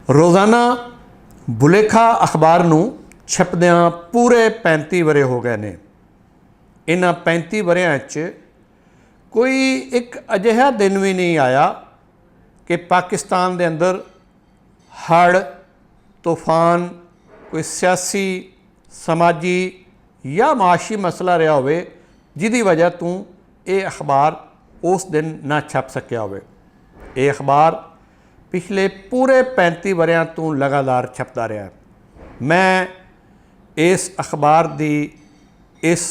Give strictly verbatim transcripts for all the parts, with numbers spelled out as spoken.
روزانہ بلیکھا اخبار نوں چھپدیاں پورے پینتی ورے ہو گئے نے۔ انہاں پینتی وریاں وچ کوئی اک اجہا دن وی نہیں آیا کہ پاکستان دے اندر ہڑ، طوفان، کوئی سیاسی، سماجی یا معاشی مسئلہ رہیا ہووے، جدی وجہ توں ایہہ اخبار اس دن نہ چھپ سکیا ہووے۔ ایہہ اخبار پچھلے پورے پینتی وریاں توں لگاتار چھپدا رہیا ہے۔ میں اس اخبار دی اس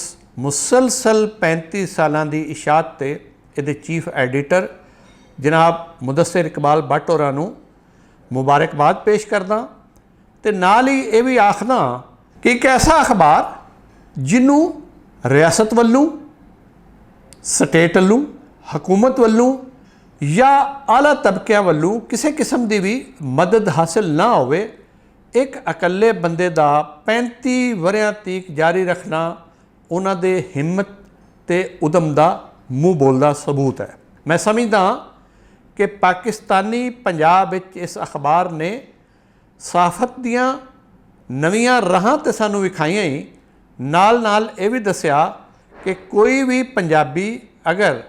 مسلسل پینتی سالاں دی اشاعت تے ایہدے چیف ایڈیٹر جناب مدثر اقبال بٹ ہوراں نوں مبارکباد پیش کردا، تے نال ہی ایہہ وی آکھدا کہ اک ایسا اخبار جنوں ریاست ولوں، سٹیٹ ولوں، حکومت ولوں یا اعلی طبقیاں ولوں کسے قسم دی وی مدد حاصل نہ ہووے، اک اکلے بندے دا پینتی وریاں تیک جاری رکھنا انہاں دے ہمت تے ادم دا منہ بولدا ثبوت ہے۔ میں سمجھدا ہاں کہ پاکستانی پنجاب وچ اس اخبار نے صحافت دیاں نویاں راہاں تے سانوں وکھائیاں ہی، نال نال ایہہ وی دسیا کہ کوئی وی پنجابی اگر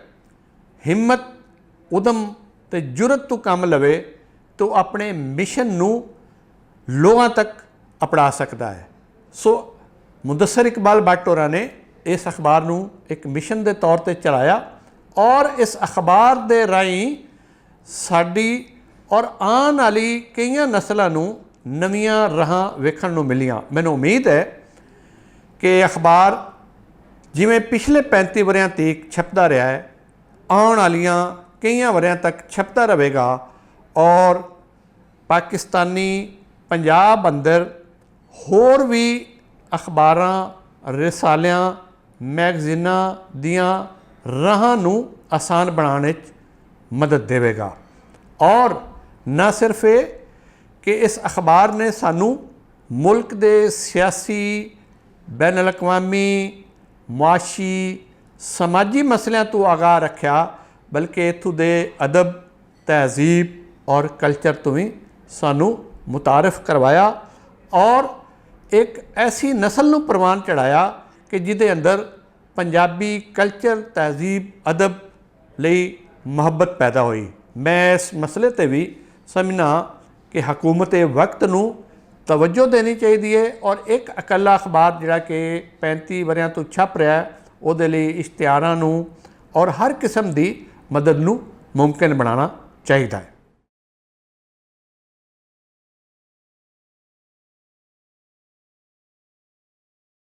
ہمت، ادم تے جرات توں کم لوے تو اپنے مشن نوں لوگاں تک اپنا سکدا ہے۔ سو مدثر اقبال بٹ ہوراں نے اس اخبار نوں اک مشن دے طور تے چلایا، اور اس اخبار دے راہیں ساڈی اور آن والی کئیاں نسلاں نوں نویاں راہاں ویکھن نوں ملیاں۔ مینوں امید ہے کہ اخبار جیویں پچھلے پینتی وریاں تیک چھپدا رہیا ہے، آن والیاں کئیاں وریاں تک چھپدا رہے گا، اور پاکستانی پنجاب اندر ہور وی اخباراں، رسالیاں، میگزیناں دیاں راہاں نوں آسان بنانے وچ مدد دیوے گا۔ اور نہ صرف ایہہ کہ اس اخبار نے سانوں ملک دے سیاسی، بین الاقوامی، معاشی، سماجی مسئلیاں توں آگاہ رکھیا، بلکہ اتھوں دے ادب، تہذیب اور کلچر توں وی سانوں متعارف کروایا، اور اک ایسی نسل نوں پروان چڑھایا کہ جدے اندر پنجابی کلچر، تہذیب، ادب لئی محبت پیدا ہوئی۔ میں اس مسئلے تے وی سمجھنا کہ حکومت وقت نوں توجہ دینی چاہیدی ہے، اور اک اکلا اخبار جڑا کہ پینتی وریاں توں چھپ رہیا ہے، اوہدے لئی اشتہاراں نوں اور ہر قسم دی مدد نوں ممکن بنانا چاہیدا ہے۔